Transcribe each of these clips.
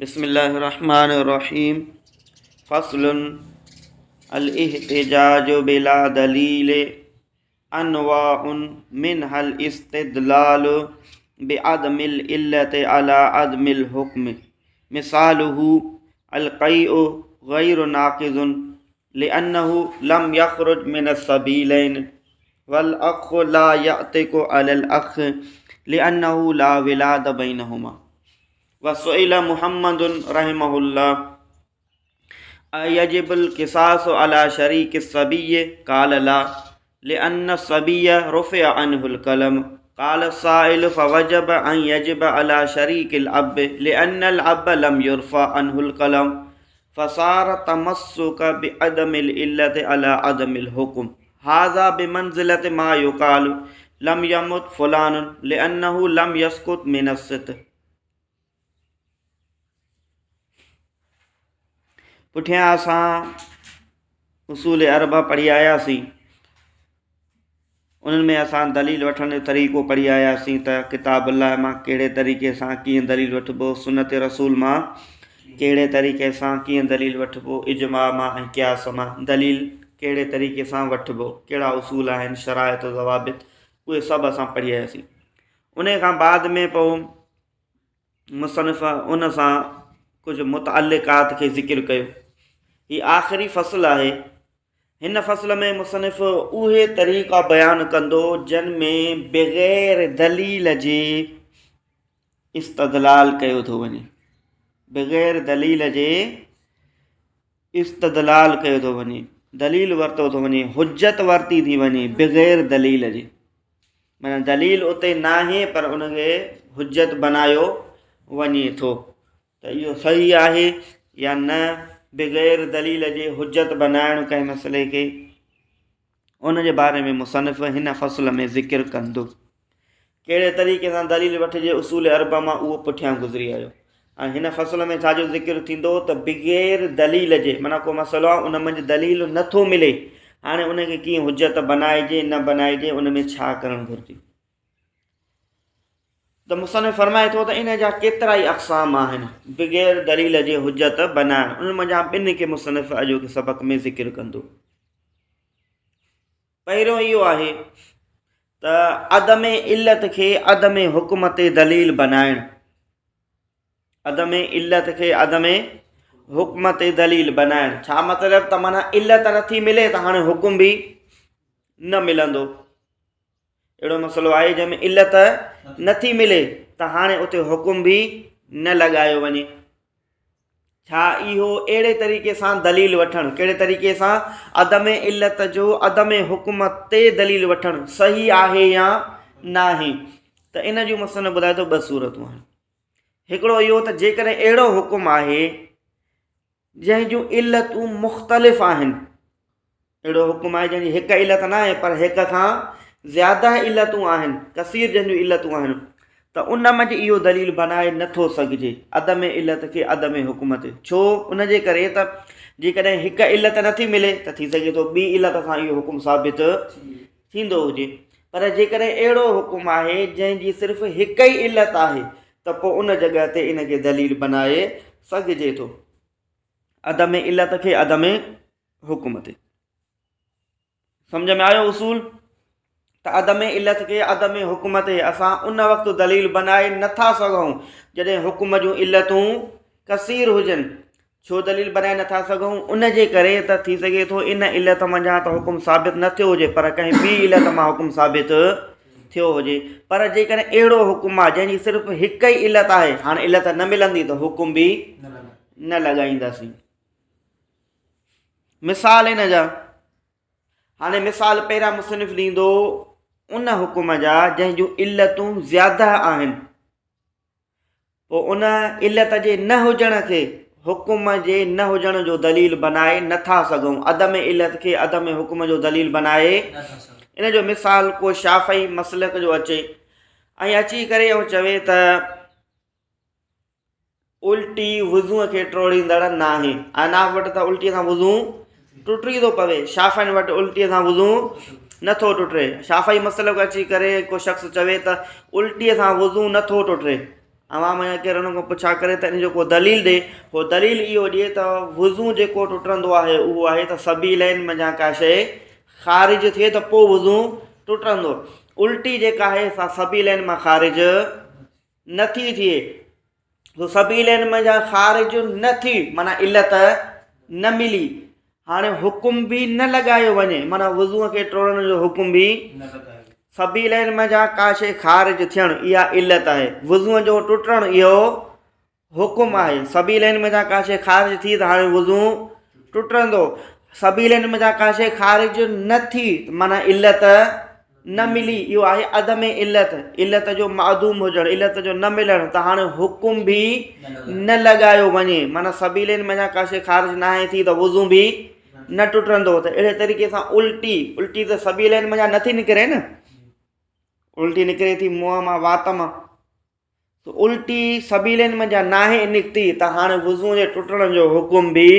بسم الله الرحمن الرحيم فصل الاحتجاج بلا دليل انواع منها الاستدلال بعدم العلة على عدم الحكم مثاله القيء غير ناقض لأنه لم يخرج من السبيلين والأخ لا يعتق على الأخ لأنه لا ولاد بينهما وسئل محمد رحمه الله أيجب القصاص على شريك الصبي قال لا لأن الصبي رفع عنه القلم قال السائل فوجب أن يجب على شريك الأب لأن الأب لم يرفع عنه القلم فصار تمسك بعدم العلة على عدم الحكم هذا بمنزلة ما يقال لم يمت فلان لأنه لم يسقط من الستر پٺيان اسان اصول اربع پڙهي آياسين انهن ۾ اسان دليل وٺڻ جو طريقو پڙهي آياسين ته ڪتاب الله مان ڪهڙي طريقي سان ڪيئن دليل وٺبو سنت رسول مان ڪهڙي طريقي سان ڪيئن دليل وٺبو اجماع مان ۽ قياس مان دليل ڪهڙي طريقي سان وٺبو ڪهڙا اصول آهن شرائط ضوابط اهي سڀ اسان پڙهي آياسين ان کان بعد ۾ پوء مصنف ان سان ڪجهه متعلقات کي ذڪر ڪيو. هي آخري فصل آهي. هن فصل ۾ مصنف اهي طريقا بيان ڪندو جن ۾ بغير دليل جي استدلال ڪيو ٿو وڃي. بغير دليل جي استدلال ڪيو ٿو وڃي، دليل ورتو ٿو وڃي، حجت ورتي ٿي وڃي بغير دليل جي. معنيٰ دليل اتي ناهي پر ان کي حجت بنايو وڃي ٿو ته اهو صحيح آهي يا نه بغير دليل جي حجت بنائڻ ڪنهن مسئلي کي ان جي باري ۾ مصنف هن فصل ۾ ذڪر ڪندو ڪهڙي طريقي سان دليل وٺجي اصول اربع مان اهو پٺيان گذري آيو ۽ هن فصل ۾ ڇا جو ذڪر ٿيندو ته بغير دليل جي معنيٰ ڪو مسئلو آهي ان منجهه دليل نٿو ملي هاڻي ان کي ڪيئن حجت بنائجي نه بنائجي ان ۾ ڇا ڪرڻ گهرجي ته مصنف فرمائي ٿو ته ان جا ڪيترا ئي اقسام آهن بغير دليل جي حجت بنائڻ ان منجهان ٻن کي مصنف اڄوڪي سبق ۾ ذڪر ڪندو پهريون اهو آهي ته عدم علت کي عدم حڪم تي دليل بنائڻ عدم علت کي عدم حڪم تي دليل بنائڻ ڇا مطلب ته معنيٰ علت نٿي ملي ته هاڻي حڪم به نه ملندو اهڙو مسئلو آهي جنهن ۾ علت نٿي ملي ته هاڻي اتي حڪم به نه لڳايو وڃي ڇا اهو اهڙي طريقي سان دليل وٺڻ ڪهڙي طريقي سان عدم علت جو عدم حڪم تي دليل وٺڻ صحيح آهي يا ناهي ته ان جون مصنف ٻڌائي ٿو ٻه صورتون آهن هڪڙو اهو ته جيڪڏهن اهڙو حڪم آهي جنهن جون علتون مختلف آهن اهڙو حڪم آهي جنهن جي هڪ علت نه آهي پر هڪ کان زياده علتون آهن ڪثير جنهن جون علتون آهن ته ان منجهه اهو دليل بنائي نٿو سگهجي عدم علت کي عدم حڪم تي ڇو ان جي ڪري ته جيڪڏهن هڪ علت نٿي ملي ته ٿي سگهي ٿو ٻي علت سان اهو حڪم ثابت ٿيندو هجي پر جيڪڏهن اهڙو حڪم آهي جنهن جي صرف هڪ ئي علت آهي ته پوء ان جڳهه تي ان کي دليل بنائي سگهجي ٿو عدم علت کي عدم حڪم تي سمجھ ۾ آيو اصول ته عدم علت کي عدم حڪم تي اسان ان وقت دليل بنائي نٿا سگهون جڏهن حڪم جون علتون ڪثير هجن ڇو دليل بنائي نٿا سگهون؟ ان جي ڪري ته ٿي سگهي ٿو ان علت منجهان ته حڪم ثابت نه ٿيو هجي پر ڪنهن ٻي علت مان حڪم ثابت ٿيو هجي پر جيڪڏهن اهڙو حڪم آهي جنهن جي صرف هڪ ئي علت آهي هاڻي علت نه ملندي ته حڪم به نه لڳائينداسين مثال ان جا هاڻي مثال پهريان مصنف ڏيندو ان حڪم جا جنهن جون علتون زياده آهن پوء ان علت جي نه هجڻ کي حڪم جي نه هجڻ جو دليل بنائي نه ٿا سگهون. عدم علت کي عدم حڪم جو دليل بنائي ان جو مثال ڪو شافعي مسلڪ جو اچي ۽ اچي ڪري ۽ چوي ته الٽي وضوء کي ٽوڙيندڙ ناهي. احناف وٽ ته الٽي سان وضو ٽٽي ٿو پوي، شافعين وٽ الٽيء سان وضو نٿو ٽٽي. شافعي مسلڪ اچي ڪري ڪو شخص چوي ته الٽيء سان وضو نٿو ٽٽي. اوهان مان ڪير ان کان پڇا ڪري ته ان جو ڪو دليل ڏي، هو دليل اهو ڏئي ته وضو جيڪو ٽٽندو آهي اهو آهي ته سبيلين منجهان ڪا شيء خارج ٿئي ته پوء وضو ٽٽندو. الٽي جيڪا آهي سا سبيلين مان خارج نه ٿي ٿئي. سو سبيلين منجهان خارج نه ٿي معنيٰ علت نه ملي. هاڻي حڪم به نه لڳايو وڃي معنيٰ وضوء کي ٽوڙڻ جو حڪم به سبيلين منجهان ڪا شيء خارج ٿيڻ اها علت آهي، وضوء جو ٽٽڻ اهو حڪم آهي. سبيلين منجهان ڪا شيء خارج ٿي ته هاڻي وضو ٽٽندو، سبيلين منجهان ڪا شيء خارج نه ٿي معنيٰ علت نه ملي، اهو آهي عدم علت، علت جو معدوم هجڻ، علت جو نه ملڻ، ته هاڻي حڪم به نه لڳايو وڃي، معنيٰ سبيلين منجهان ڪا شيء خارج ناهي ٿي ته وضو به نه ٽٽندو. ته اهڙي طريقي سان الٽي، الٽي ته سبيلين منجهان نٿي نڪري نه، الٽي نڪري ٿي منهن مان، وات مان، ته الٽي سبيلين منجهان ناهي نڪتي ته هاڻي وضو جي ٽٽڻ جو حڪم به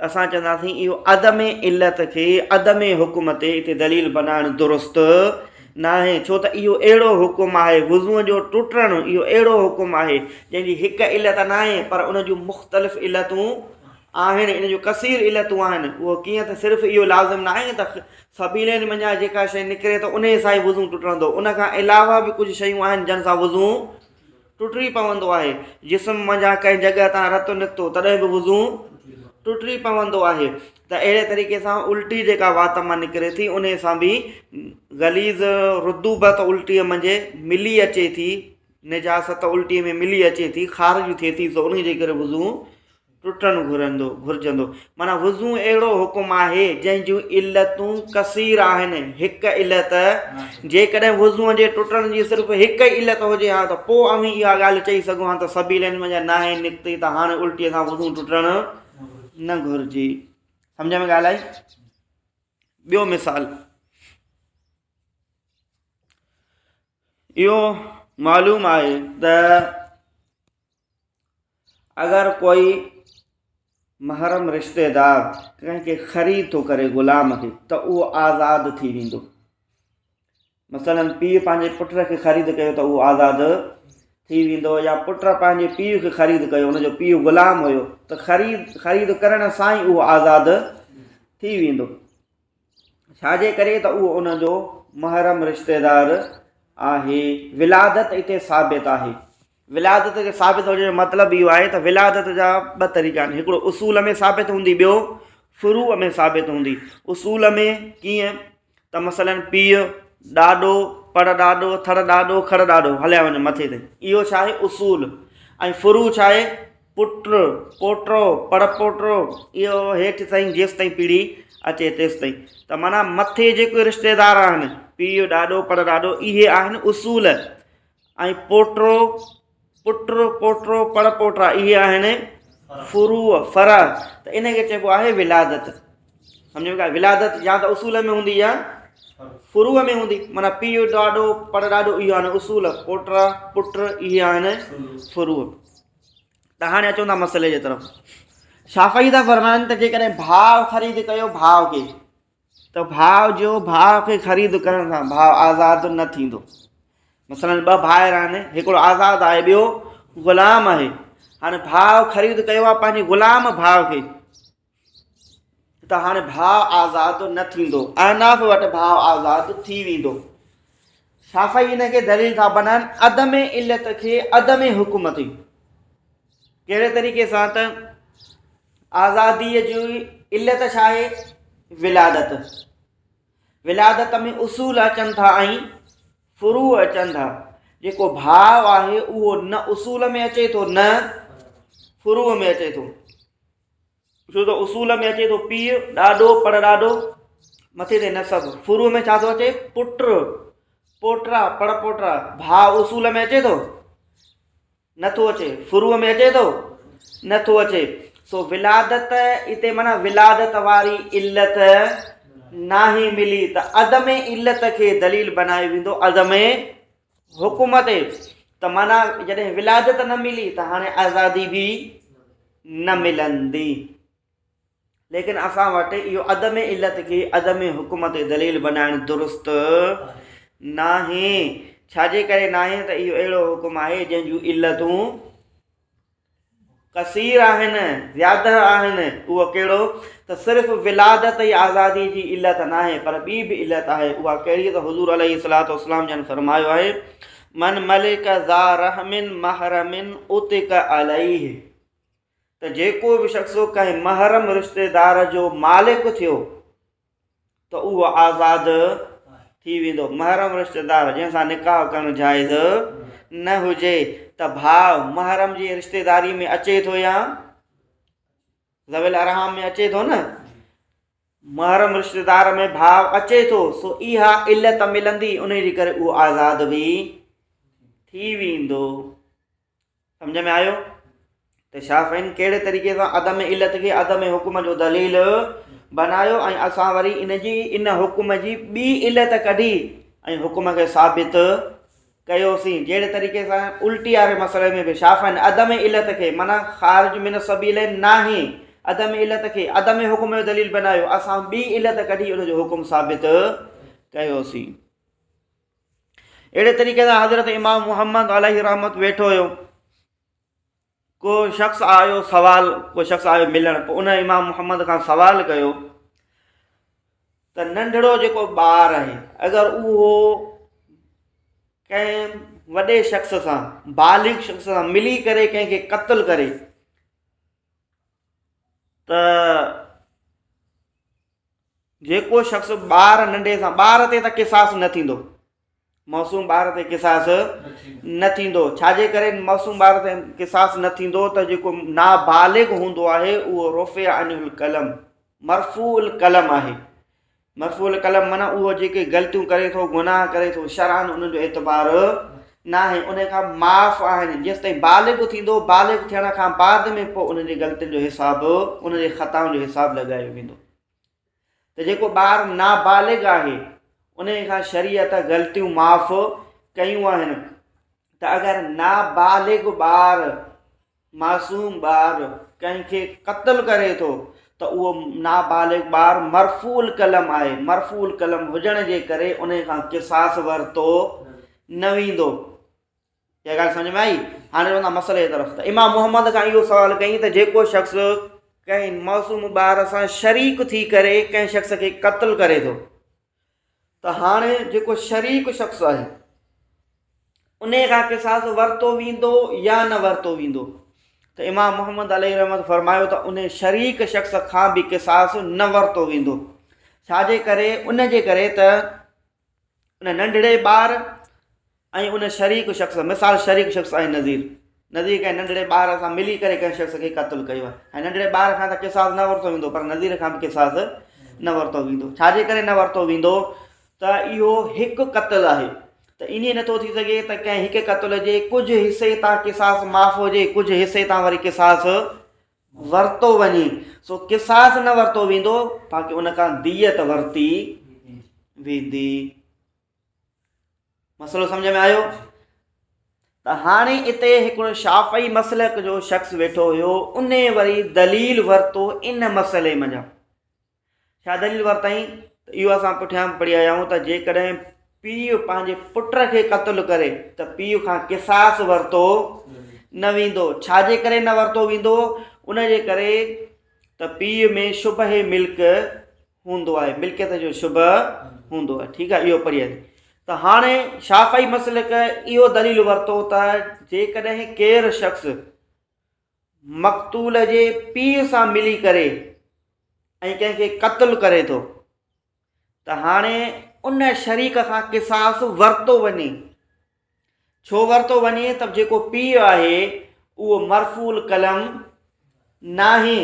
اسان چونداسين اهو عدم علت کي عدم حڪم تي هتي دليل بنائڻ درست ناهي، ڇو ته اهو اهڙو حڪم آهي، وضو جو ٽٽڻ اهو اهڙو حڪم آهي جنهن جي هڪ علت ناهي پر ان جون مختلف علتون آهن، ان جون ڪثير علتون آهن. اهو ڪيئن ته صرف اهو لازم ناهي ته سبيلين منجهان جيڪا شيء نڪري ته انهيء سان ئي وضو ٽٽندو، ان کان علاوه به ڪجهه شيون آهن جن سان وضو ٽٽي پوندو آهي. جسم منجهان ڪنهن جڳهه تان رت نڪتو تڏهن به وضو ٽٽي پوندو آهي ته اهڙي طريقي سان الٽي جيڪا وات مان نڪري ٿي انهيء سان به غليظ رطوبت الٽيء منجهه ملي اچي ٿي، نجاست الٽيء ۾ ملي اچي ٿي، خارج ٿئي ٿي، سو انهيء جي ڪري وضو ٽٽڻ گهرندو، گهرجندو. معنيٰ وضو اهڙو حڪم آهي جنهن جون علتون ڪثير آهن، هڪ علت، جيڪڏهن وضوء جي ٽٽڻ جي صرف هڪ ئي علت هجي ها ته پوء اوهين اها ڳالهه چئي سگهو ها ته سبيلين منجهان ناهي نڪتي ته هاڻي الٽيء سان وضو ٽٽڻ نه گهرجي. سمجهه ۾ ڳالهه آئي؟ ٻيو مثال اهو معلوم آهي ته اگر ڪوئي محرم رشتيدار ڪنهن کي خريد ٿو ڪري غلام کي ته اهو آزاد ٿي ويندو. مثلا پيء پنهنجي پٽ کي خريد ڪيو ته اهو آزاد ٿي ويندو يا پٽ پنهنجي پيء کي خريد ڪيو ان جو پيء غلام هيو ته خريد خريد ڪرڻ سان ئي اهو آزاد ٿي ويندو. ڇا جي ڪري ته اهو ان جو محرم رشتيدار آهي. ولادت اتي ثابت آهي. ولادت جي ثابت هجڻ جو مطلب اهو آهي ته ولادت جا ٻه طريقا آهن، هڪڙو اصول ۾ ثابت هوندي ٻيو فروع ۾ ثابت هوندي. اصول ۾ ڪيئن ته مثلا پيء، ڏاڏو، پڙ ڏاڏو، ٿڙ ڏاڏو، کڙ ڏاڏو هليا وڃن مٿي تائين، اهو ڇا آهي اصول. ۽ فروع ڇا آهي پٽ، پوٽو، پڙ پوٽو، اهو هيٺ تائين جيستائين پيڙهي اچي تيستائين. ته معنيٰ مٿي جيڪي رشتيدار آهن، پيء، ڏاڏو، پڙ ڏاڏو، اهي آهن اصول ۽ پوٽو، پٽ، پوٽو، پڙ پوٽا، اهي آهن فروع، فرع. ته ان کي چئبو آهي ولادت. سمجهه ۾ ڳالهه؟ ولادت يا ته اصول ۾ هوندي يا فروع ۾ هوندي. معنيٰ پيء، ڏاڏو، پڙ ڏاڏو، اهي آهن اصول، پوٽا، پٽ، اهي آهن فروع. ته هاڻي اچون ٿا مسئلي جي طرف. شافعي ٿا فرمائن ته جيڪڏهن ڀاء خريد ڪيو ڀاء کي ته ڀاء جو ڀاء کي خريد ڪرڻ سان ڀاء آزاد نه ٿيندو. مثلا ٻه ڀائر آهن، هڪڙو آزاد آهي ٻيو غلام آهي. هاڻي ڀاء خريد ڪيو آهي پنهنجي غلام ڀاء کي ته هاڻي ڀاء آزاد نه ٿيندو. احناف وٽ ڀاء آزاد ٿي ويندو. شافعي ان کي دليل ٿا بنائن عدم علت کي عدم حڪم تي. ڪهڙي طريقي سان ته آزاديء جي علت ڇا آهي؟ ولادت. ولادت ۾ اصول اچن ٿا ۽ فروع اچن ٿا. جيڪو ڀاء آهي اهو نه اصول ۾ اچي ٿو نه فروع ۾ اچي ٿو. ڇو ته اصول ۾ اچي ٿو پيء، ڏاڏو، پڙ ڏاڏو، مٿي تي نسب. فروع ۾ ڇا ٿو اچي؟ پٽ، پوٽا، پڙ پوٽا. ڀاء اصول ۾ اچي ٿو؟ نه ٿو اچي. فروع ۾ اچي ٿو؟ نه ٿو اچي. سو ولادت اتي معنيٰ ولادت واري علت ناهي ملي ته عدم علت کي دليل بنايو ويندو عدم حڪم تي ته معنيٰ جڏهن ولادت نه ملي ته هاڻي آزادي به نه ملندي. ليڪن اسان وٽ اهو عدم علت کي عدم حڪم تي دليل بنائڻ درست ناهي. ڇا جي ڪري ناهي ته اهو اهڙو حڪم آهي جنهن جون علتون ڪثير آهن، زياده آهن، اهو ڪهڙو ته صرف ولادت ئي آزادي جي علت ناهي پر ٻي به علت آهي، اها ڪهڙي ته حضور عليه الصلوة والسلام جن فرمايو آهي، من ملڪ ذا رحم محرم عتق عليه ته جيڪو به شخص ڪنهن محرم رشتيدار جو مالڪ ٿيو ته اهو آزاد ٿي ويندو. محرم رشتيدار جنهن سان نڪاح ڪرڻ جائز نه هجي ته ڀاء محرم جي رشتيداري ۾ اچي ٿو يا ذوي الارحام ۾ اچي ٿو نه محرم رشتيدار ۾ ڀاء اچي ٿو سو اها علت ملندي ان جي ڪري اهو آزاد به ٿي ويندو. سمجھ ۾ آيو ته شافعين ڪهڙي طريقي سان عدم علت کي عدم حڪم جو دليل بنايو ۽ اسان وري ان جي ان حڪم جي ٻي علت ڪڍي ۽ حڪم کي ثابت ڪيوسين. جهڙي طريقي سان الٽي واري مسئلي ۾ به شافعين عدم علت کي معنيٰ خارج من السبيلين ناهي عدم علت کي عدم حڪم جو دليل بنايو، اسان ٻي علت ڪڍي ان جو حڪم ثابت ڪيوسين. اهڙي طريقي سان حضرت امام محمد عليه رحمت ويٺو هيو، ڪو شخص آيو سوال، ڪو شخص آيو ملڻ، پوء ان امام محمد کان سوال ڪيو ته ننڍڙو جيڪو ٻار آهي اگر اهو ڪنهن وڏي شخص سان بالغ شخص سان ملي ڪري ڪنهن کي قتل ڪري ته جيڪو شخص ٻار ننڍي سان، ٻار تي ته قصاص نه ٿيندو، معصوم ٻار تي قصاص نه ٿيندو، ڇا جي ڪري معصوم ٻار تي قصاص نه ٿيندو ته جيڪو نابالغ هوندو آهي اهو رفع عنه القلم مرفوع القلم آهي. مرفوع القلم معنيٰ اهو جيڪي غلطيون ڪري ٿو، گناهه ڪري ٿو، شرعاً ان جو اعتبار ناهي، ان کان معاف آهن جيستائين بالغ ٿيندو، بالغ ٿيڻ کان بعد ۾ پوء ان جي غلطين جو حساب، ان جي خطائن جو حساب لڳايو ويندو. ته جيڪو ٻار نابالغ آهي ان کان شريعت غلطيون معاف ڪيون آهن ته اگر نابالغ ٻار معصوم ٻار ڪنهن کي قتل ڪري ٿو ته اهو نابالغ ٻار مرفوع القلم آهي، مرفوع القلم هجڻ جي ڪري ان کان قصاص ورتو نه ويندو. اها ڳالهه سمجهه ۾ آئي؟ هاڻي رهندا مسئلي جي طرف ته امام محمد کان اهو سوال ڪيائين ته جيڪو شخص ڪنهن معصوم ٻار سان شريڪ ٿي ڪري ڪنهن شخص کي قتل ڪري ٿو ته هاڻي جيڪو شريڪ شخص آهي ان کان قصاص ورتو ويندو يا نه ورتو ويندو؟ ته امام محمد عليه رحمت فرمايو ته ان شريڪ شخص کان به قصاص نه ورتو ويندو. ڇا جي ڪري؟ ان جي ڪري ته ان ننڍڙي ٻار ۽ ان شريڪ شخص، مثال شريڪ شخص آهي نذير، نذير ڪنهن ننڍڙي ٻار سان ملي ڪري ڪنهن شخص کي قتل ڪيو آهي ۽ ننڍڙي ٻار کان ته قصاص نه ورتو ويندو پر نذير کان به قصاص نه ورتو ويندو. ڇا جي ڪري نه ورتو ويندو ته اهو هڪ قتل آهي ته ائين نٿو ٿي سگهي ته ڪنهن هڪ قتل جي ڪجهه حصي تان قصاص معاف هجي ڪجهه حصي تان وري قصاص ورتو وڃي، سو قصاص نه ورتو ويندو، باقي ان کان ديت ورتي ويندي. مسئلو سمجھ ۾ آيو؟ ته هاڻي اتي هڪڙو شافعي مسلڪ جو شخص ويٺو هيو، ان وري دليل ورتو ان مسئلي منجھان. ڇا دليل ورتائين ته اهو اسان پٺيان به پڙهي آيا آهيون ته جيڪڏهن پيء پنهنجي پٽ کي قتل ڪري ته پيء کان قصاص ورتو نه ويندو. ڇا جي ڪري نه ورتو ويندو؟ ان جي ڪري ته پيء ۾ شبه ملڪ هوندو آهي، ملڪيت جو شبه هوندو آهي. ٺيڪ آهي، اهو پڙهي آياسين. ته هاڻي شافعي مسلڪ اهو دليل ورتو ته جيڪڏهن ڪير شخص مقتول جي پيء سان ملي ڪري ۽ ڪنهن کي قتل ڪري ٿو ته هاڻي ان شريڪ کان قصاص ورتو وڃي. ڇو ورتو وڃي ته جيڪو پيء آهي اهو مرفوع القلم ناهي.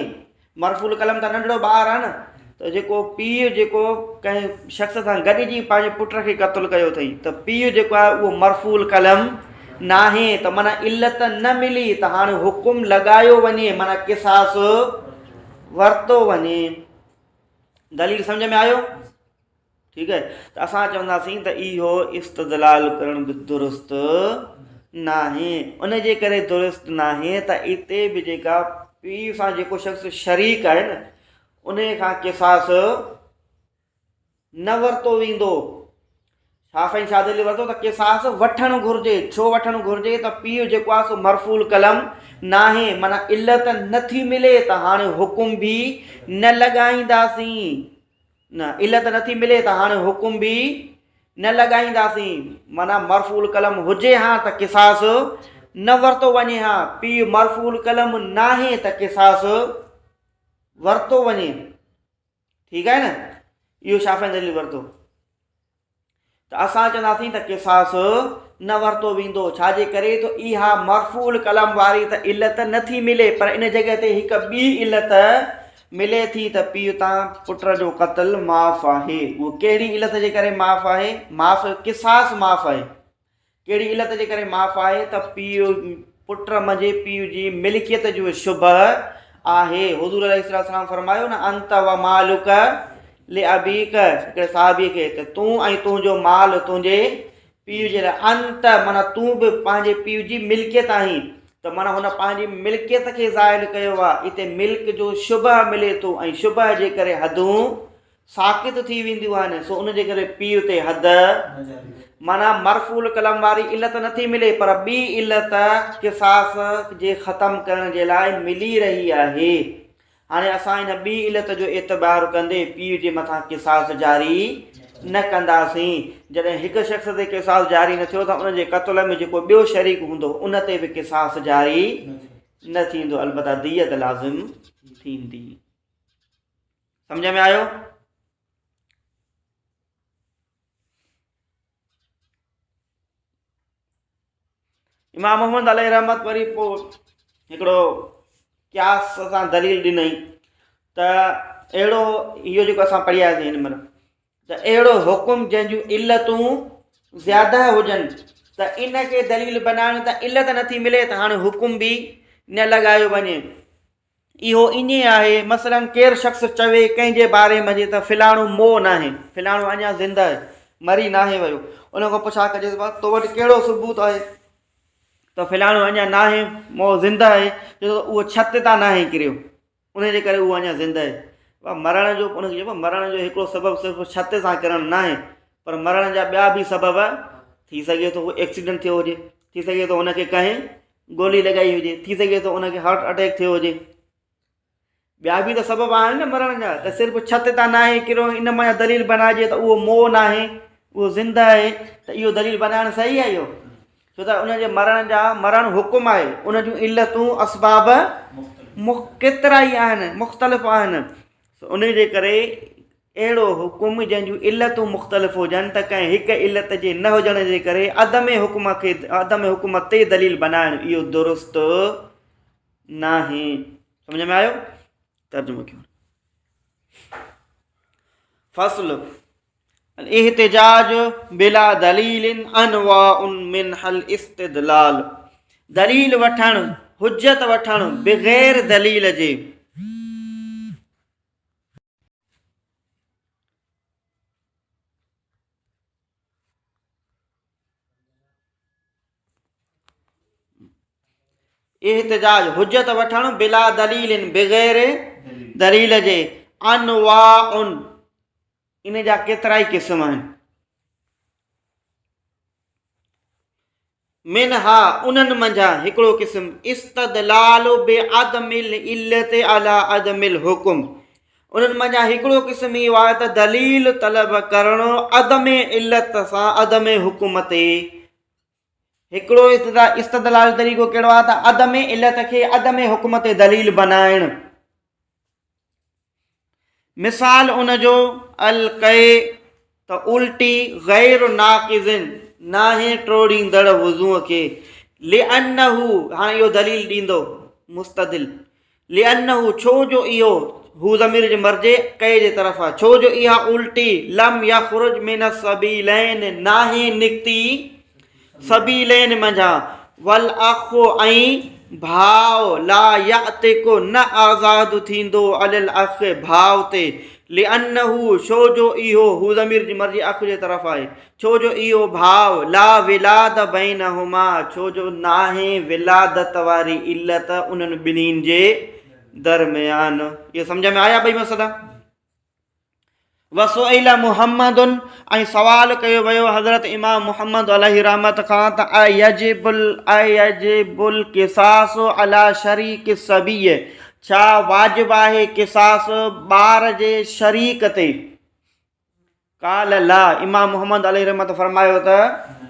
مرفوع القلم ته ننڍڙو ٻار آهي نه، ته جيڪو پيء جيڪو ڪنهن شخص سان گڏجي پنهنجي پٽ کي قتل ڪيو اٿئي ته پيء جيڪو آهي اهو مرفوع القلم ناهي ته معنيٰ علت نه ملي ته هاڻي حڪم لڳايو وڃي معنيٰ قصاص ورتو وڃي. دليل سمجھ ۾ آيو؟ ٺيڪ آهي ته اسان چونداسين ته اهو استدلال ڪرڻ به درست ناهي. ان جي ڪري درست ناهي ته اتي به جيڪا پيء سان جيڪو شخص شريڪ آهي نه ان کان قصاص نه ورتو ويندو. شافعين ڇا دليل ورتو ته قصاص وٺڻ گهرجي، ڇو وٺڻ گهرجي ته پيء جيڪو آهي سو مرفوع القلم ناهي، معنيٰ علت نه ٿي ملي ته هاڻي حڪم به نه لڳائينداسين، نه علت نه ٿي ملي ته هاڻي حڪم به نه لڳائينداسين، معنيٰ مرفوع القلم هجي ها ته قصاص نه ورتو وڃي ها، پيء مرفوع القلم ناهي ته قصاص ورتو وڃي. ٺيڪ آهي نه اهو شافعين دليل ورتو ته اسان چونداسين ته قصاص نه ورتو ويندو ڇا جي ڪري ته اها مرفوع القلم واري ته علت نه ٿي ملي پر ان جڳهه تي هڪ ٻي علت ملي ٿي ته پيء تان پٽ جو قتل معاف آهي اهو ڪهڙي علت جي ڪري معاف آهي معاف قصاص معاف آهي ڪهڙي علت جي ڪري معاف آهي ته پيء پٽ منجهه پيء جي ملڪيت جو شبه آهي. حضور عليه الصلوة والسلام فرمايو نه انت و مالک لابيک هڪڙي صحابي کي ته تون ۽ تنهنجو مال تنهنجي پيء جي لاء انت معنيٰ تون به پنهنجي پيء جي ملڪيت آهين ته معنيٰ هن پنهنجي ملڪيت کي زائل ڪيو آهي اتي ملڪ جو شبه ملي ٿو ۽ شبه جي ڪري حدون ساقط ٿي وينديون آهن، سو ان جي ڪري پيء تي حد معنيٰ مرفوع القلم واري علت نٿي ملي پر ٻي علت قصاص جي ختم ڪرڻ جي لاء ملي رهي آهي. هاڻي اسان ان ٻي علت جو اعتبار ڪندي پيء جي مٿان قصاص جاري نه ڪنداسين. جڏهن هڪ شخص تي قصاص جاري نه ٿيو ته ان جي قتل ۾ جيڪو ٻيو شريڪ هوندو ان تي به قصاص جاري نه ٿيندو البته ديت لازم ٿيندي. سمجھ ۾ آيو؟ امام محمد عليه رحمت وري پوء هڪڙو قياس سان دليل ڏنائين ته اهڙو اهو جيڪو اسان پڙهي آياسين هن مهل ته اهڙو حڪم جنهن جون علتون زياده هجن ته ان کي دليل بنائڻ ته علت نٿي ملي ته هاڻي حڪم به نه لڳايو وڃي اهو ائين آهي، مثلاً ڪير شخص چوي ڪنهن جي باري منجهه ته فلاڻو مئو ناهي، فلاڻو اڃا زنده آهي، مري ناهي ويو. ان کان پڇا ڪجي ته تو وٽ ڪهڙو ثبوت آهي ته فلاڻو اڃا ناهي مئو زنده آهي، چئي ٿو ته اهو ڇت تان ناهي ڪريو، ان جي ڪري اهو اڃا زنده آهي. بابا مرڻ جو ان کي چئبو آهي مرڻ جو هڪڙو سبب صرف ڇت تان ڪرڻ ناهي پر مرڻ جا ٻيا به سبب ٿي سگهي ٿو ايڪسيڊنٽ ٿيو هجي، ٿي سگهي ٿو ان کي ڪنهن گولي لڳائي هجي، ٿي سگهي ٿو ان کي هارٽ اٽيڪ ٿيو هجي. ٻيا به ته سبب آهن نه مرڻ جا ته صرف ڇت تان ناهي ڪريو ان مان دليل بنائجي ته اهو مئو ناهي اهو زنده آهي ته اهو دليل بنائڻ صحيح آهي اهو ڇو ته ان جي مرڻ جا مرڻ حڪم آهي ان جون علتون اسباب ڪيترا ئي آهن مختلف آهن ان جي ڪري اهڙو حڪم جنهن جون علتون مختلف هجن ته ڪنهن هڪ علت جي نه هجڻ جي ڪري عدم حڪم کي عدم حڪم تي دليل بنائڻ اهو درست ناهي. سمجھ ۾ آيو؟ ترجمو ڪيو. فصل الاحتجاج بلا دليل انواع منها الاستدلال دليل وٺڻ حجت وٺڻ بغير دليل جي احتجاج حجت وٺڻ بلا دليل بغير دليل جي انواع ان جا ڪيترائي قسم آهن منها، انهن منجهان هڪڙو قسم، استدلال بعدم العلت علي عدم الحڪم، انهن منجهان هڪڙو قسم اهو آهي ته دليل طلب ڪرڻ عدم علت سان عدم حڪم تي. هڪڙو استدلال جو طريقو ڪهڙو آهي ته عدم علت کي عدم حڪم تي دليل بنائڻ. مثال ان جو القي ته الٽي غير ناقض ناهي ٽوڙيندڙ وضوء کي لانه هاڻي اهو دليل ڏيندو مستدل لانه ڇو جو اهو هو ضمير جي مرجع قي جي طرف آهي ڇو جو اها الٽي لم يخرج من السبيلين ناهي نڪتي سبيلين منجهان، والاخ ۽ ڀاء، لا يعتق نه آزاد ٿيندو علي الاخ ڀاء تي، لانه ڇو جو اهو، هو ضمير جي مرجع اخ جي طرف آهي، ڇو جو اهو ڀاء، لا ولاد بينهما ڇو جو ناهي ولادت واري علت انهن ٻنهين جي درميان. اهو سمجهه ۾ آيا ٻئي مسئلا؟ وسئل محمد ۽ سوال ڪيو ويو حضرت امام محمد عليه رحمت کان ته ايجب ايجب القصاص علي شريڪ الصبي ڇا واجب آهي قصاص ٻار جي شريڪ تي؟ قال لا امام محمد عليه رحمت فرمايو ته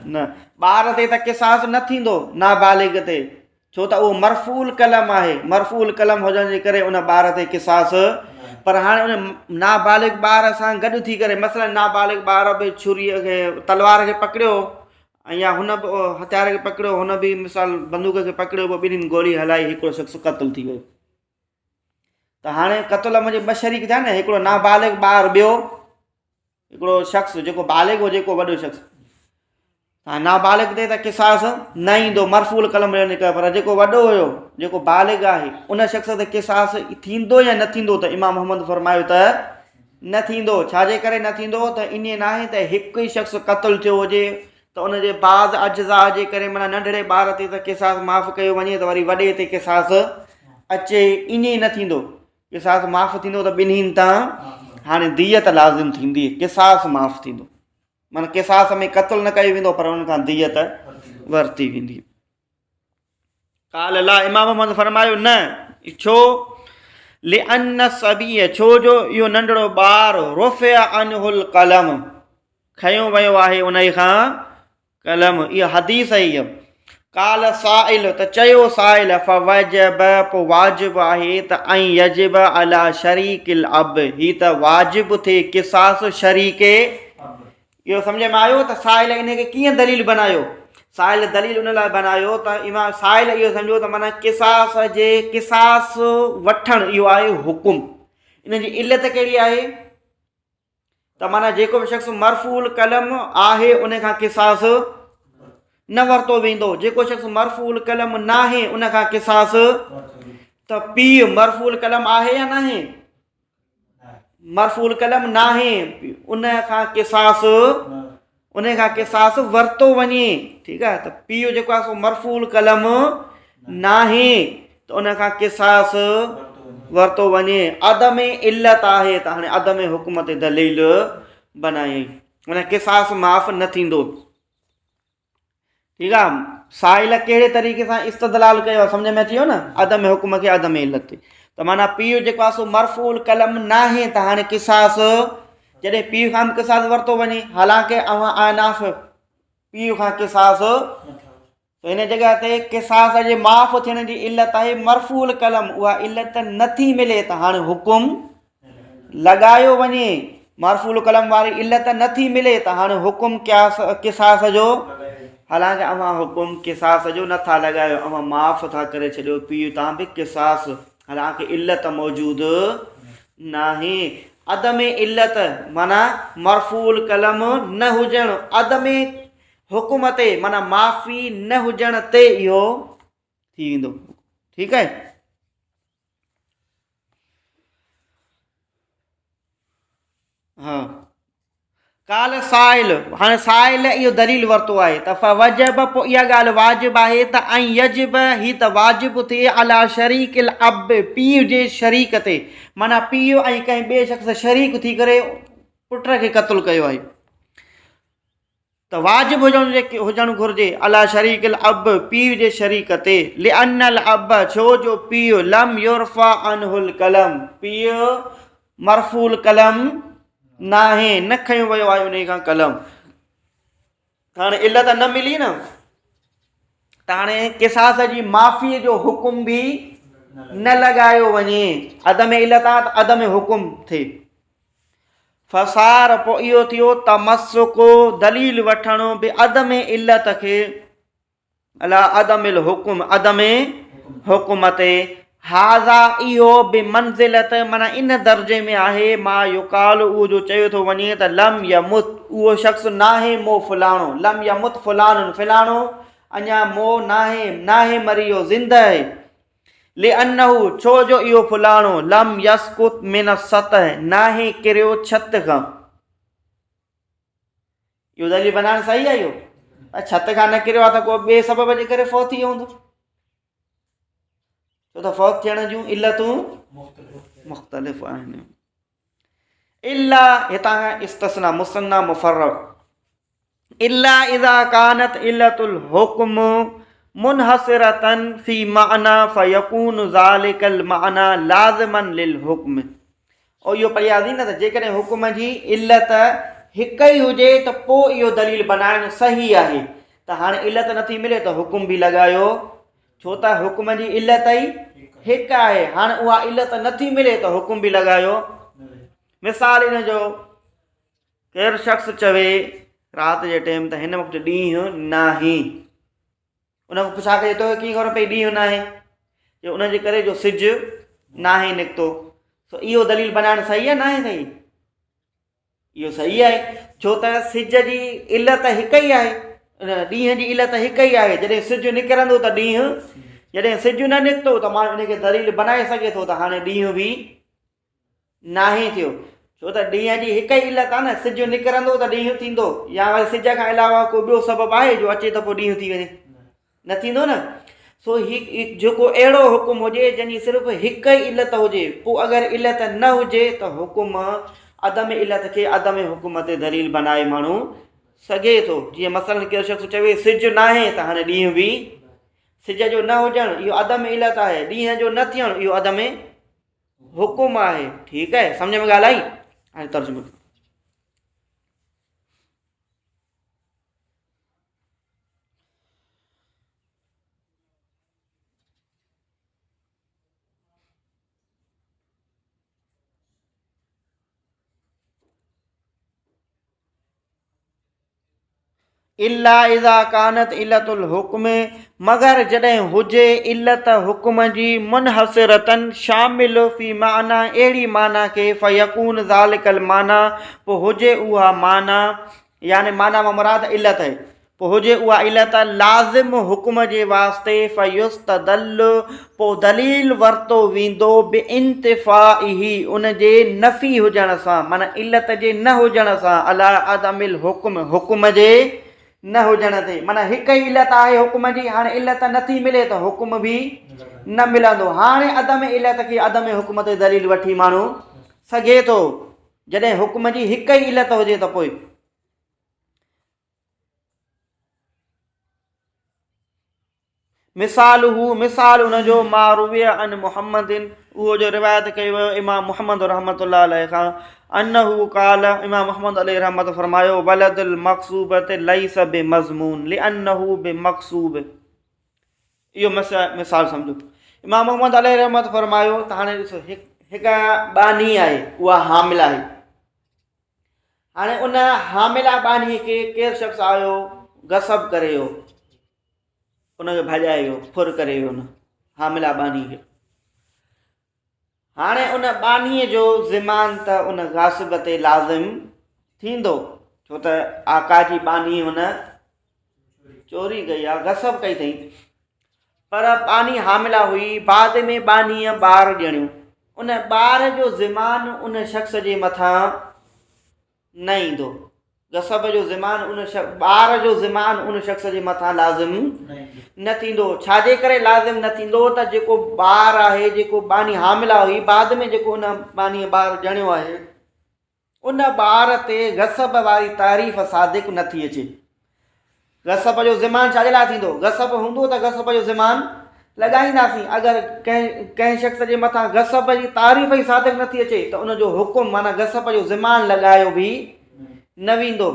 نه، ٻار تي ته قصاص نه ٿيندو نابالغ تي، ڇو ته اهو مرفوع القلم آهي، مرفوع القلم هجڻ جي ڪري ان ٻار تي قصاص، پر هاڻي ان نابالغ ٻار سان گڏ ٿي ڪري مثلا نابالغ ٻار به ڇريء کي تلوار کي پڪڙيو ۽ يا هن به هٿيار کي پڪڙيو، هن به مثال بندوق کي پڪڙيو، پوء ٻنهين گولي هلائي هڪڙو شخص قتل ٿي ويو ته هاڻي قتل منجهه ٻه شريڪ ٿيا نه، هڪڙو نابالغ ٻار ٻيو هڪڙو شخص جيڪو بالغ هجي ڪو وڏو شخص ها نابالغ تي ته قصاص نه ايندو مرفوع القلم هجڻ جي ڪري، پر جيڪو وڏو هيو جيڪو بالغ آهي ان شخص تي قصاص ٿيندو يا نه ٿيندو ته امام محمد فرمايو ته نه ٿيندو. ڇا جي ڪري نه ٿيندو ته ائين ناهي ته هڪ ئي شخص قتل ٿيو هجي ته ان جي بعض اجزاء جي ڪري معنيٰ ننڍڙي ٻار تي ته قصاص معاف ڪيو وڃي ته وري وڏي تي قصاص اچي، ائين نه ٿيندو. قصاص معاف ٿيندو ته ٻنهين تان هاڻي ديت لازم ٿيندي، قصاص معاف ٿيندو معنيٰ قصاص ۾ قتل نه ڪيو ويندو پر انهن کان ديت ورتي ويندي. قال لا امام محمد فرمايو نه، ڇو؟ لأن الصبي ڇو جو اهو ننڍڙو ٻار رفع عنه القلم کنيو ويو آهي انهي کان قلم، اها حديث آهي. قال سائل ته چيو سائل فوجب پوء واجب آهي ته ان يجب علي شريڪ الاب هي ته واجب ٿئي قصاص شريڪ. اهو سمجهه ۾ آيو ته سائل ان کي ڪيئن دليل بنايو؟ سائل دليل ان لاء بنايو ته امام سائل اهو سمجهيو ته معنيٰ قصاص جي قصاص وٺڻ اهو آهي حڪم، ان جي علت ڪهڙي آهي؟ ته معنيٰ جيڪو به شخص مرفوع القلم آهي ان کان قصاص نه ورتو ويندو، جيڪو شخص مرفوع القلم ناهي ان کان قصاص، ته پيء مرفوع القلم آهي يا ناهي؟ مرفوع القلم ناهي، ان کان قصاص، ان کان قصاص ورتو وڃي. ٺيڪ آهي، ته پيء جيڪو آهي سو مرفوع القلم ناهي ته ان کان قصاص ورتو وڃي. عدم علت آهي ته هاڻي عدم حڪم تي دليل بنايائين، ان قصاص معاف نه ٿيندو. ٺيڪ آهي، سائل ڪهڙي طريقي سان استدلال ڪيو آهي سمجھ ۾ اچي ويو نه؟ عدم حڪم کي عدم علت تي، ته معنيٰ پيء جيڪو آهي سو مرفوع القلم ناهي ته هاڻي قصاص جڏهن پيء کان به قصاص ورتو وڃي، حالانڪه اوهان احناف پيء کان قصاص، ته هن جڳهه تي قصاص جي معاف ٿيڻ جي علت آهي مرفوع القلم، اها علت نٿي ملي ته هاڻي حڪم لڳايو وڃي. مرفوع القلم واري علت نٿي ملي ته هاڻي حڪم قصاص جو، حالانڪه اوهان حڪم قصاص جو نٿا لڳايو، اوهان معاف ٿا ڪري ڇڏيو پيء تان به قصاص، حالانڪه علت موجود ناهي. عدم علت معنيٰ مرفوع القلم نه هجڻ، عدم حڪم تي معنيٰ معافي نه هجڻ تي اهو ٿي ويندو. ٺيڪ آهي. ها قال سائل هاڻي سائل اهو دليل ورتو آهي ته فوجب پوء اها ڳالهه واجب آهي ته ۽ يجب هي ته واجب ٿئي علي شريڪ الاب پيء جي شريڪ تي، معنيٰ پيء ۽ ڪنهن ٻئي شخص شريڪ ٿي ڪري پٽ کي قتل ڪيو آهي ته واجب هجڻ جي هجڻ گهرجي علي شريڪ الاب پيء جي شريڪ تي، لأن الاب ڇو جو پيء لم يرفع عنه القلم پيء مرفوع القلم ناهي، نه کنيو ويو آهي انهي کان قلم. هاڻي علت نه ملي نه ته هاڻي قصاص جي معافي جو حڪم به نه لڳايو وڃي، عدم علت آ ته عدم حڪم ٿئي. فصار پوء اهو ٿيو تمسڪ دليل وٺڻ بعدم علت کي علي عدم الحڪم عدم حڪم تي، هذا اهو بمنزلت معنيٰ ان درجي ۾ آهي ما يقال اهو جو چيو ٿو وڃي ته لم يمت اهو شخص ناهي مو فلاڻو، لم يمت فلان فلاڻو اڃا مو ناهي، ناهي مري ويو زنده آهي، لأنه ڇو جو اهو فلاڻو لم يسقط من السطح ناهي ڪريو ڇت کان. اهو دليل بنائڻ صحيح آهي اهو؟ پر ڇت کان نه ڪريو آهي ته ڪو ٻئي سبب جي ڪري فوت ٿي ويو هوندو، ڇو ته فوت ٿيڻ جون علتون مختلف آهن. الا هتان کان استثنا مثنيٰ مفرغ الا اذا ڪانت علت الحڪم منحصرة في معنيٰ فيڪون ذلڪ المعنيٰ لازما للحڪم. او اهو پڙهياسين نه ته جيڪڏهن حڪم جي علت هڪ ئي هجي ته پوء اهو دليل بنائڻ صحيح آهي ته هاڻي علت نٿي ملي ته حڪم به لڳايو ڇو ته حڪم جي علت ئي هڪ آهي هاڻي اها علت نٿي ملي ته حڪم به لڳايو. مثال ان جو ڪير شخص چوي رات جي ٽيم ته هن وقت ڏينهن ناهي ان کان پڇا ڪجي توکي ڪيئن خبر پئي ڏينهن ناهي جو ان جي ڪري جو سج ناهي نڪتو سو اهو دليل بنائڻ صحيح آهي ناهي صحيح اهو صحيح آهي ڇو ته سج جي علت هڪ ئي آهي ڏينهن جي علت هڪ ئي آهي جڏهن سج نڪرندو ته ڏينهن جڏهن سج نه نڪتو ته ماڻهو ان کي دليل بنائي سگهي ٿو ته هاڻي ڏينهن به ناهي ٿيو ڇو ته ڏينهن جي هڪ ئي علت آهي نه سج نڪرندو ته ڏينهن ٿيندو يا وري سج کان علاوه ڪو ٻيو سبب آهي جو اچي ته پوء ڏينهن ٿي وڃي نه ٿيندو نه سو هي جيڪو اهڙو حڪم هجي جنهن جي صرف هڪ ئي علت هجي پوء اگر علت نه هجي ته حڪم عدم علت کي عدم حڪم تي دليل بنائي ماڻهو سگهي ٿو جيئن مثلا ڪير شخص چوي سج ناهي ته هاڻي ڏينهن به سج جو نه هجڻ اهو عدم علت آهي ڏينهن جو نه ٿيڻ اهو عدم حڪم آهي ٺيڪ آهي سمجھ ۾ ڳالهه آئي هاڻي ترجمو الا اذا ڪانت علت الحڪم مگر جڏهن هجي علت حڪم جي منحصرة شامل في معنيٰ اهڙي معنيٰ کي فيڪون ذلڪ المعنيٰ پوء هجي اها معنيٰ يعني معنيٰ مان مراد علت آهي پوء هجي اها علت لازم حڪم جي واسطي فيستدل پوء دليل ورتو ويندو بانتفائه ان جي نفي هجڻ سان معنيٰ علت جي نه هجڻ سان علي عدم الحڪم حڪم جي نه هجڻ تي معنيٰ هڪ ئي علت آهي حڪم جي هاڻي علت نٿي ملي ته حڪم به نه ملندو هاڻي عدم علت کي عدم حڪم تي دليل وٺي ماڻهو سگهي ٿو جڏهن حڪم جي هڪ ئي علت هجي ته پوء مثاله، مثال ان جو، ما روي عن محمد، اهو جو روايت ڪيو ويو امام محمد رحمة الله عليه کان، انه قال، امام محمد عليه رحمت فرمايو، ولد المغصوبة ليس بمضمون لانه بمغصوب. اهو مثال سمجھو. امام محمد عليه رحمت فرمايو ته هاڻي ڏسو هڪ ٻانهي آهي اها حامل آهي. هاڻي ان حامله ٻانهي کي ڪير شخص آيو غصب ڪري ويو ان کي ڀڄائي ويو ڦر ڪري ويو ان حامله ٻانهي کي هاڻي ان ٻانهي جو ضمان ته ان غاصب تي لازم ٿيندو ڇو ته آقا جي ٻانهي هن چوري ڪئي آ غصب ڪئي اٿئي پر ٻانهي حامله هئي، بعد ۾ ٻانهيء ٻار ڄڻيو. ان ٻار جو ضمان ان شخص جي مٿان نه ايندو. غصب جو ضمان ان ٻار جو ضمان ان شخص جي مٿان لازم نه ٿيندو. ڇا جي ڪري لازم نه ٿيندو ته جيڪو ٻار آهي، جيڪو ٻانهي حامله هئي، بعد ۾ جيڪو ان ٻانهيء ٻار ڄڻيو آهي، ان ٻار تي غصب واري تعريف صادق نه ٿي اچي. غصب جو ضمان ڇا جي لاء ٿيندو؟ غصب هوندو ته غصب جو ضمان لڳائينداسين. اگر ڪنهن ڪنهن شخص جي مٿان غصب جي تعريف ئي صادق نه ٿي اچي ته ان جو حڪم معنيٰ غصب جو ضمان لڳايو به نه ويندو.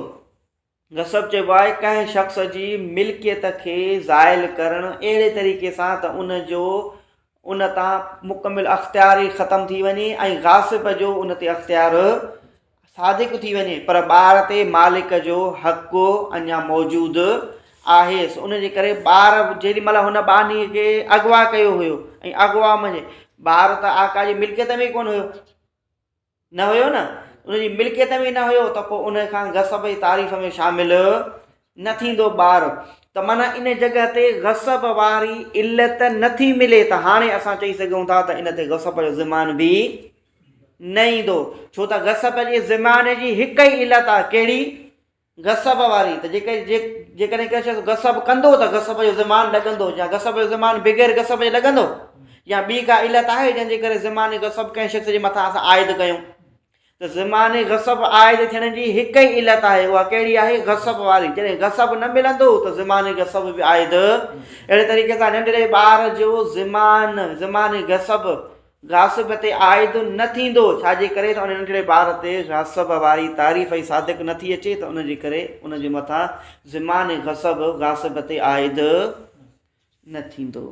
غصب چئبو آهي ڪنهن شخص جي ملڪيت کي زائل ڪرڻ اهڙي طريقي سان ته ان جو ان تان مڪمل اختيار ئي ختم ٿي وڃي ۽ غاصب جو ان تي اختيار صادق ٿي وڃي پر ٻار تي مالڪ جو حق اڃا موجود آهي سو ان جي ڪري ٻار جيڏي مهل هن ٻانهي کي اغوا ڪيو هيو ۽ اغوا منجهه ٻار ته آقا جي ملڪيت ۾ ئي ڪونه هيو نه هيو نه ان جي ملڪيت ۾ نه هيو ته پوء ان کان غصب جي تعريف ۾ شامل نه ٿيندو ٻار ته معنيٰ ان جڳهه تي غصب واري علت نه ٿي ملي ته هاڻي اسان چئي سگهون ٿا ته ان تي غصب جو ضمان به نه ايندو ڇو ته غصب جي ضمان جي هڪ ئي علت آهي ڪهڙي غصب واري ته جيڪڏهن ڪنهن شخص غصب ڪندو ته غصب جو ضمان لڳندو يا غصب جو ضمان بغير غصب جي لڳندو يا ٻي ڪا علت آهي جنهن جي ڪري ضمان غصب ڪنهن شخص جي مٿان اسان عائد ڪيون. ته ضمان غصب عائد ٿيڻ جي هڪ ئي علت آهي، اها ڪهڙي آهي؟ غصب واري. جڏهن غصب نه ملندو ته ضمان غصب به عائد. اهڙي طريقي سان ننڍڙي ٻار جو ضمان، ضمان غصب، غاصب تي عائد نه ٿيندو، ڇا جي ڪري ته ان ننڍڙي ٻار تي غاصب واري تعريف ئي صادق نه ٿي اچي ته ان جي ڪري ان جي مٿان ضمان غصب غاصب تي عائد نه ٿيندو.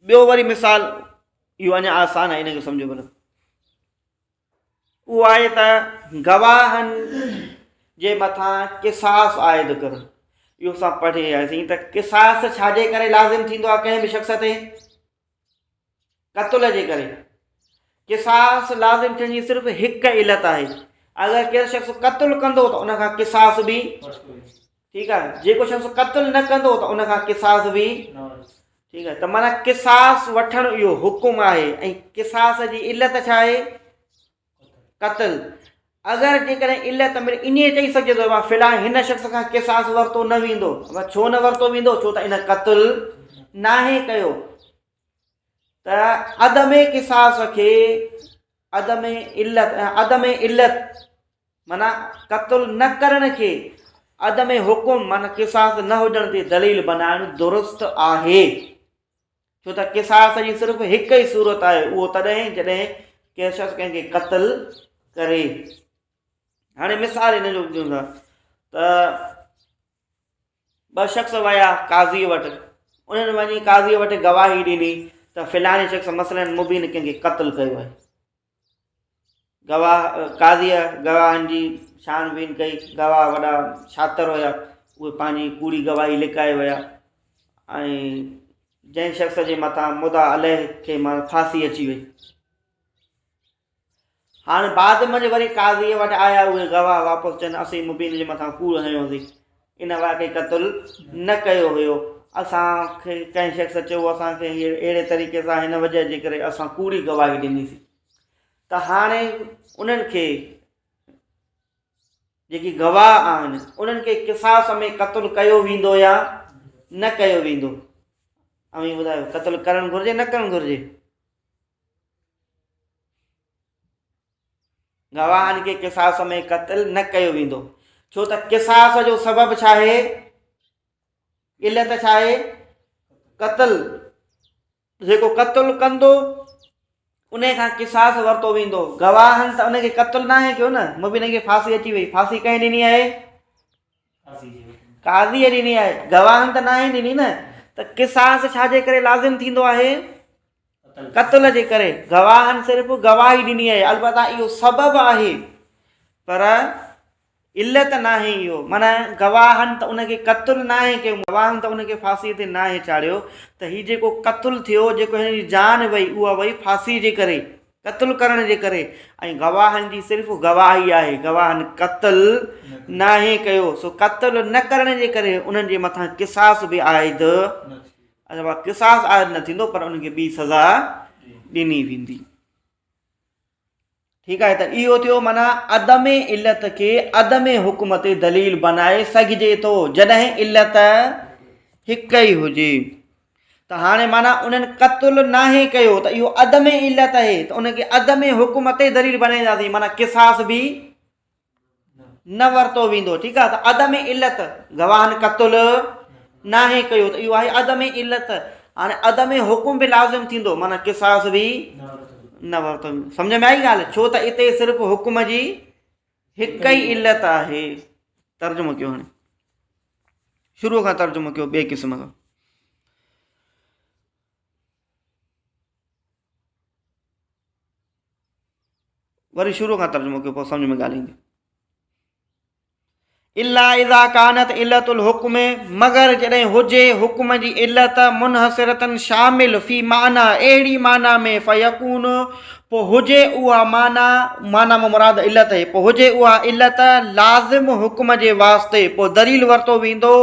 ٻيو وري مثال اهو اڃا آسان آهي ان کي سمجهو ڀلا اهو آهي ته گواهن جي مٿان قصاص عائد ڪرڻ اهو اسان پڙهي آياسين ته قصاص ڇا جي ڪري لازم ٿيندو آهي ڪنهن به شخص تي قتل جي ڪري قصاص لازم ٿيڻ جي صرف هڪ علت آهي اگر ڪير شخص قتل ڪندو ته ان کان قصاص به ٺيڪ آهي جيڪو شخص قتل نه ڪندو ته ان کان قصاص به ٺيڪ آهي ته معنيٰ قصاص وٺڻ اهو حڪم آهي ۽ قصاص جي علت ڇا آهي قتل اگر جيڪڏهن علت ۾ ائين چئي سگهجي ٿو فلان هن شخص کان قصاص ورتو نه ويندو ڇو نه ورتو ويندو ڇو ته ان قتل ناهي ڪيو ته عدم قصاص کي عدم علت عدم علت معنيٰ قتل نه ڪرڻ کي عدم حڪم معنيٰ قصاص نه هجڻ تي دليل بنائڻ درست آهي ڇو ته قصاص جي صرف هڪ ئي صورت آهي اهو تڏهن جڏهن ڪنهن شخص ڪنهن کي قتل ڪري هاڻي مثال هن جو ڏيون ٿا ته ٻه شخص ويا قاضيء وٽ انهن وڃي قاضيء وٽ گواهي ڏني ته فلاڻي شخص مثلاً مبين ڪنهن کي قتل ڪيو آهي گواهه قاضيء گواهن جي ڇان بين ڪئي گواهه وڏا شاطر هيا اهي پنهنجي ڪوڙي گواهي لڪائي ويا ۽ جنهن شخص جي مٿان مدعا عليه کي ڦاسي اچي وئي هاڻي بعد منجهه وري قاضيء وٽ آيا اهي گواهه واپس چون اسين مبين جي مٿان ڪوڙ هنيوسين ان واقعي قتل نه ڪيو هيو اسان کي ڪنهن شخص چيو اسان کي اهڙي طريقي سان هن وجه جي ڪري اسان ڪوڙي گواهي ڏنيسين ته هاڻي انهن کي جيڪي گواهه آهن انهن کي قصاص ۾ قتل ڪيو ويندو يا نه ڪيو ويندو اوهين ٻڌايو قتل ڪرڻ گهرجي نه ڪرڻ گهرجي گواهن کي قصاص ۾ قتل نه ڪيو ويندو ڇو ته قصاص جو سبب ڇا آهي علت ڇا آهي قتل جيڪو قتل ڪندو ان کان قصاص ورتو ويندو گواهن ته ان کي قتل ناهي ڪيو نه مبين کي ڦاسي اچي وئي ڦاسي ڪنهن ڏني آهي قاضيء ڏني آهي گواهن ته ناهي ڏني نه ته قصاص ڇا جي ڪري لازم ٿيندو آهي قتل جي ڪري گواهن صرف گواهي ڏني آهي البته اهو سبب آهي پر علت ناهي اهو معنيٰ گواهن ته ان کي قتل ناهي ڪيو گواهن ته ان کي ڦاسي تي ناهي چاڙهيو ته هي جيڪو قتل ٿيو جيڪو هن جي جان وئي اها وئي ڦاسي جي ڪري قتل ڪرڻ جي ڪري ۽ گواهن جي صرف گواهي آهي گواهن قتل ناهي ڪيو سو قتل نه ڪرڻ جي ڪري انهن جي مٿان قصاص به عائد اڇا قصاص عائد نه ٿيندو پر ان کي ٻي سزا ڏني ويندي ٺيڪ آهي ته اهو ٿيو معنيٰ عدم علت کي عدم حڪم تي دليل بنائي سگهجي ٿو جڏهن علت هڪ ئي هجي ته هاڻي معنيٰ انهن قتل ناهي ڪيو ته اهو عدم علت آهي ته ان کي عدم حڪم تي دليل بنائينداسين معنيٰ قصاص به نه ورتو ويندو ٺيڪ آهي ته عدم علت گواهن قتل ناهي ڪيو ته اهو آهي عدم علت هاڻي عدم حڪم به لازم ٿيندو معنيٰ قصاص به نه ورتو ويندو سمجھ ۾ آئي ڳالهه ڇو ته اتي صرف حڪم جي هڪ ئي علت آهي ترجمو ڪيو هاڻي شروع کان ترجمو ڪيو ٻئي قسم کان وري شروع کان ترجمو ڪيو پوء سمجھ ۾ ڳالهه ايندي الا اذا كانت علت الحڪم مگر جڏهن هجي حڪم جي علت منحصرتن شامل في معنيٰ اهڙي معنيٰ ۾ فيڪون پوء هجي اها معنيٰ معنيٰ مان مراد علت آهي پوء هجي اها علت لازم حڪم جي واسطي پوء دليل ورتو ويندو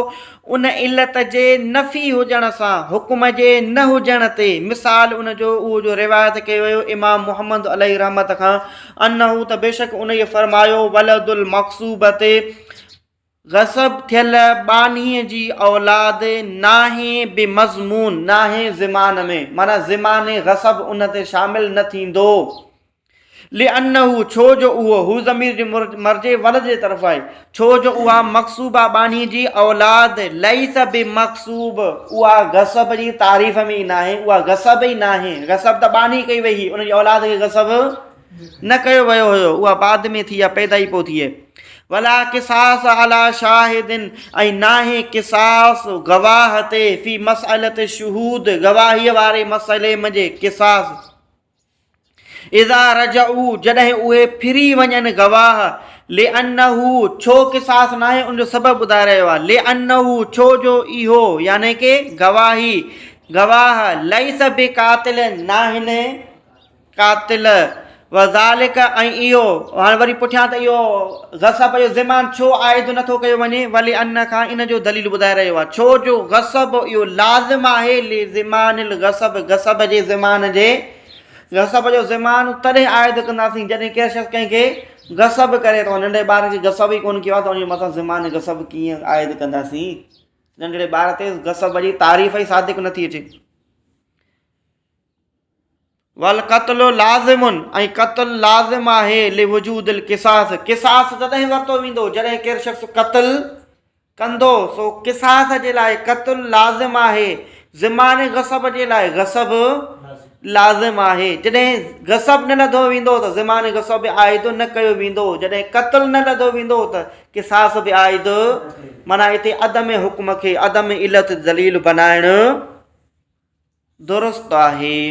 ان علت جي نفي هجڻ سان حڪم جي نه هجڻ تي، مثال ان جو اهو جو روايت ڪيو ويو امام محمد عليه رحمت کان انه ته بيشڪ انهيء فرمايو ولد المغصوبة غصب ٿيل ٻانهيء جي اولاد ناهي بمضمون ناهي ضمان ۾ معنيٰ ضمان غصب ان تي شامل نه ٿيندو. لأنه ڇو جو اهو، هو ضمير جي مرجع ولد جي طرف آهي، ڇو جو اها مغصوبه ٻانهي جي اولاد ليس بمغصوب اها غصب جي تعريف ۾ ئي ناهي، اها غصب ئي ناهي، غصب ته ٻانهي ڪئي وئي هئي، ان جي اولاد کي غصب نه ڪيو ويو هيو، اها بعد ۾ ٿي يا پيدا ئي پوء ٿئي. ولا قصاص علي شاهد ۽ ناهي قصاص گواهه تي في مسئلة الشهود گواهيء واري مسئلي منجهه قصاص. اذا رجعوا جڏهن اهي ڦري وڃن گواهه، لأنه ڇو قصاص ناهي ان جو سبب ٻڌائي رهيو آهي، لأنه ڇو جو اهو يعني ڪه گواهي، گواهه، ليس بقاتل ناهن قاتل، وذلک ۽ اهو، هاڻي وري پٺيان ته اهو غصب جو ضمان ڇو عائد نٿو ڪيو وڃي، ولأن کان ان جو دليل ٻڌائي رهيو آهي، ڇو جو غصب اهو لازم آهي لضمان الغصب غصب جي ضمان جي، غصب جو ضمان تڏهن عائد ڪنداسين جڏهن ڪنهن شخص ڪنهن کي غصب ڪري ته ننڍي ٻار کي غصب ئي ڪونه ڪيو آهي ته ان جي مٿان ضمان غصب ڪيئن عائد ڪنداسين، ننڍڙي ٻار تي غصب جي تعريف ئي صادق نٿي اچي. والقتل لازم ۽ قتل لازم آهي لوجود القصاص قصاص تڏهن ورتو ويندو جڏهن ڪير شخص قتل ڪندو سو قصاص جي لاء قتل لازم آهي ضمان غصب جي لاء غصب لازم آهي جڏهن غصب نه لڌو ويندو ته ضمان غصب به عائد نه ڪيو ويندو جڏهن قتل نه لڌو ويندو ته قصاص به عائد معنيٰ هتي عدم حڪم کي عدم علت دليل بنائڻ درست آهي.